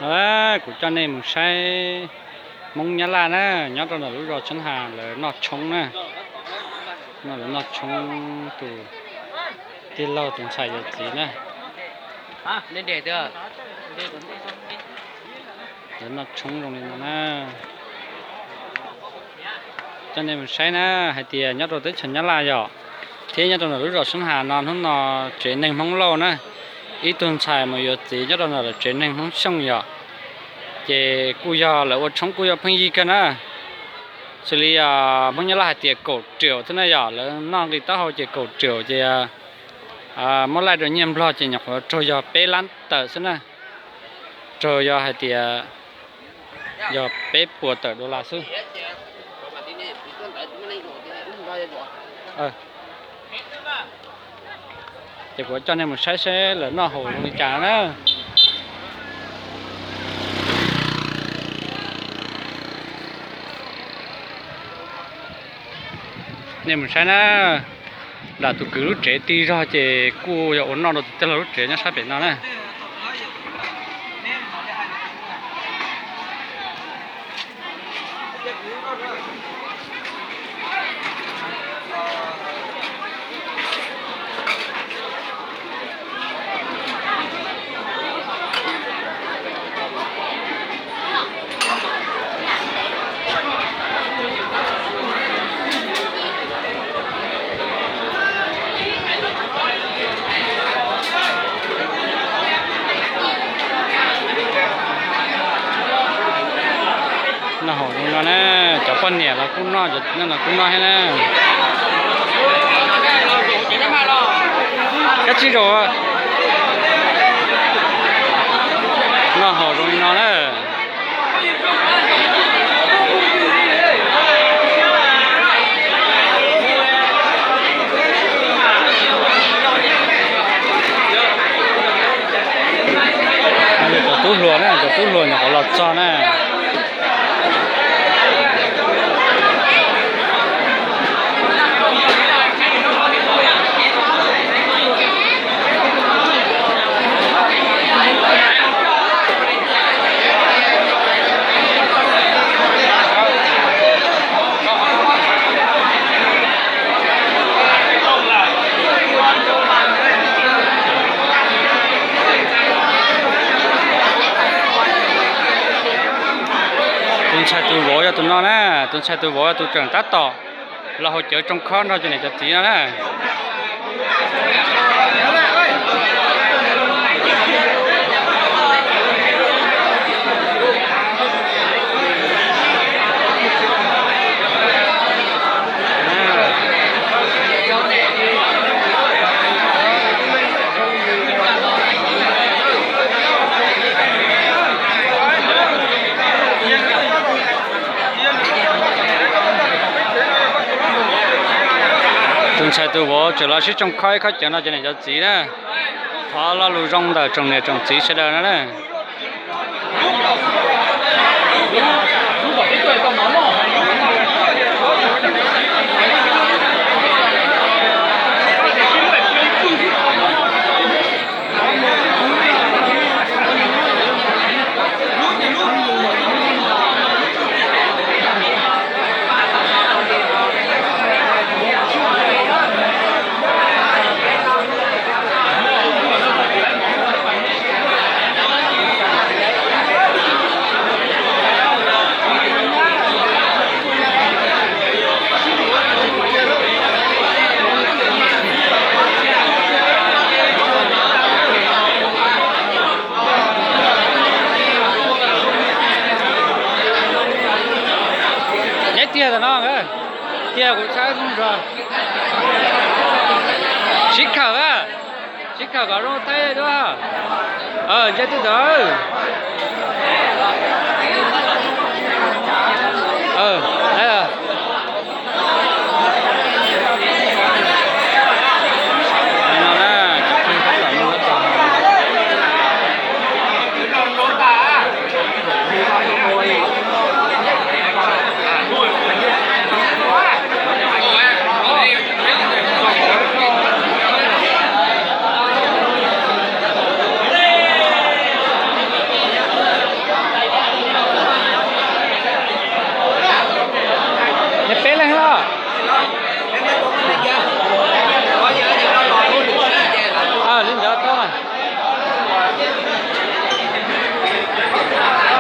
Kuv coj nej mus saib Hmoob Nyab Laj na, nyob rau ntawm lub zos Tshoob Has lawv noj tshoob na. No lawv noj tshoob, tus tij laug tus ntxhais yawm txiv na. Lawv noj tshoob zoo li no na. Coj nej mus saib na, hais tias nyob rau teb chaws Nyab Laj yom, thiab nyob rau ntawm lub zos Tshoob Has no hnub no tsev neeg Hmoob Lauj na, ib tug ntxhais mus yuav txiv nyob rau ntawm lawv tsev neeg Hmoob Xyooj yom. Ces kuj yog lawv ua tshoob kuj yog pheej yig kawg na. Xws li Hmoob Nyab Laj hais tias kaum riaum thiab na yom, lawv noj nqi taub hau ces kaum riaum ces muab laij rau nyiaj Nplog ces nyuam qhuav raug yog peb lab tawm xwb na. Raug yog hais tias yog peb puas tawm dollar xwb. Ces kuv coj nej mus saib seb lawv noj haus zoo li cas na. Nej mus saib na, nram tus kwv lub tsev tig zog ces kuj yog ua noj rau tus tij laug lub tsev nyob sab pem no na. Noj haus zoo no na, cov poj niam los kuj noj, cov txiv neej los kuj noj thiab na. Kab tsib zaus, noj haus zoo li no na. Cov tub hluas na, cov tub hluas nyuam qhuav los txog na. Tus ntxhais tus vauv yog tus no na, tus ntxhais tus vauv yog tus tseem tab tom los haus cawv tsoo khob nrog cov niam cov txiv no na. Tus ntxhais tus vauv tseem los sib tsoo khob ib khob cawv nrog cov niam cov txiv na. Thov lo lus zoo ntawm tsoom niam tsoom txiv sawv daws no na. Neb tiag tam no, tiag kuv saib zoo zog. Sib khawm, sib khawm kom zoo thaib duab. Nce twb tawm.